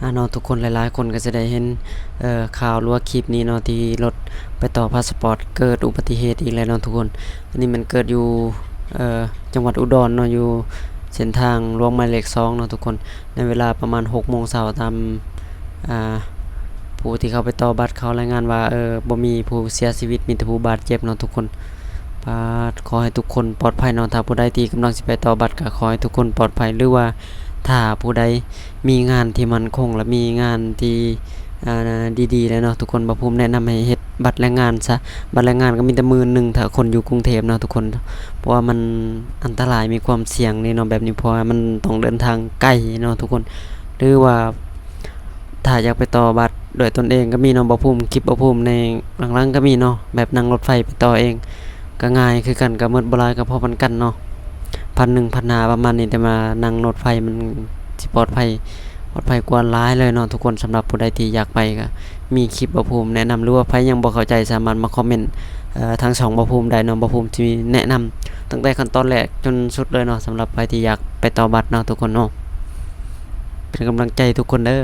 ອາເນາະ ທຸກຄົນ ຫຼາຍໆຄົນກໍຈະໄດ້ເຫັນ ເອີ ຂ່າວ ຫຼືວ່າຄລິບນີ້ເນາະ ທີ່ລົດໄປຕໍ່ພາສປອດເກີດອຸບັດຕິເຫດອີກແລ້ວເນາະທຸກຄົນ. ອັນນີ້ແມ່ນເກີດຢູ່ ເອີ ຈັງຫວັດອຸດອນເນາະ ຢູ່ເສັ້ນທາງຫຼວງໝາຍເລກສອງເນາະທຸກຄົນ. ໃນເວລາປະມານຫົກໂມງເຊົ້າ ຕາມ ອາ ຜູ້ທີ່ເຂົາໄປຕໍ່ບັດເຂົາລາຍງານວ່າ ເອີ ບໍ່ມີຜູ້ເສຍຊີວິດ ມີແຕ່ຜູ້ບາດເຈັບເນາະທຸກຄົນ. ປາດ ຂໍໃຫ້ທຸກຄົນປອດໄພເນາະ. ຖ້າຜູ້ໃດທີ່ກຳລັງຊິໄປຕໍ່ບັດ ກໍຂໍໃຫ້ທຸກຄົນປອດໄພ ຫຼືວ່າຖ້າຜູ້ໃດມີງານທີ່ໝັ້ນຄົງ ແລະ ມີງານທີ່ ອາ ດີໆ ແລ້ວເນາະທຸກຄົນ, ບ່າວພູມແນະນຳໃຫ້ເຮັດບັດແລງງານຊະ. ບັດແລງງານກໍມີແຕ່ໝື່ນໜຶ່ງ ຖ້າຄົນຢູ່ກຸງເທບເນາະທຸກຄົນ, ເພາະວ່າມັນອັນຕະລາຍ ມີຄວາມສ່ຽງເດ້ເນາະແບບນີ້, ເພາະວ່າມັນຕ້ອງເດີນທາງໄກເນາະທຸກຄົນ. ຫຼືວ່າ ຖ້າຢາກໄປຕໍ່ບັດດ້ວຍຕົນເອງກໍມີເນາະ ບ່າວພູມ, ຄລິບບ່າວພູມໃນຫຼັງໆກໍມີເນາະ, ແບບນັ່ງລົດໄຟໄປຕໍ່ເອງກໍງ່າຍຄືກັນ, ກໍໝົດບໍ່ຫຼາຍ ກໍພໍປານກັນເນາະ, ພັນໜຶ່ງ ພັນຫ້າ ປະມານນີ້. ແຕ່ວ່ານັ່ງລົດໄຟມັນຊິປອດໄພ ປອດໄພກວ່າຫຼາຍເລີຍເນາະທຸກຄົນ. ສຳລັບຜູ້ໃດທີ່ຢາກໄປ ກໍມີຄລິບບ່າວພູມແນະນຳ, ຫຼືວ່າໃຜຍັງບໍ່ເຂົ້າໃຈ ສາມາດມາຄອມເມັນ ເອີ ທາງຊ່ອງບ່າວພູມໄດ້ເນາະ. ບ່າວພູມຊິແນະນຳຕັ້ງແຕ່ຂັ້ນຕອນແລກຈົນສຸດເລີຍເນາະ, ສຳລັບໃຜທີ່ຢາກໄປຕໍ່ບັດເນາະທຸກຄົນເນາະ. ເປັນກຳລັງໃຈທຸກຄົນເດີ.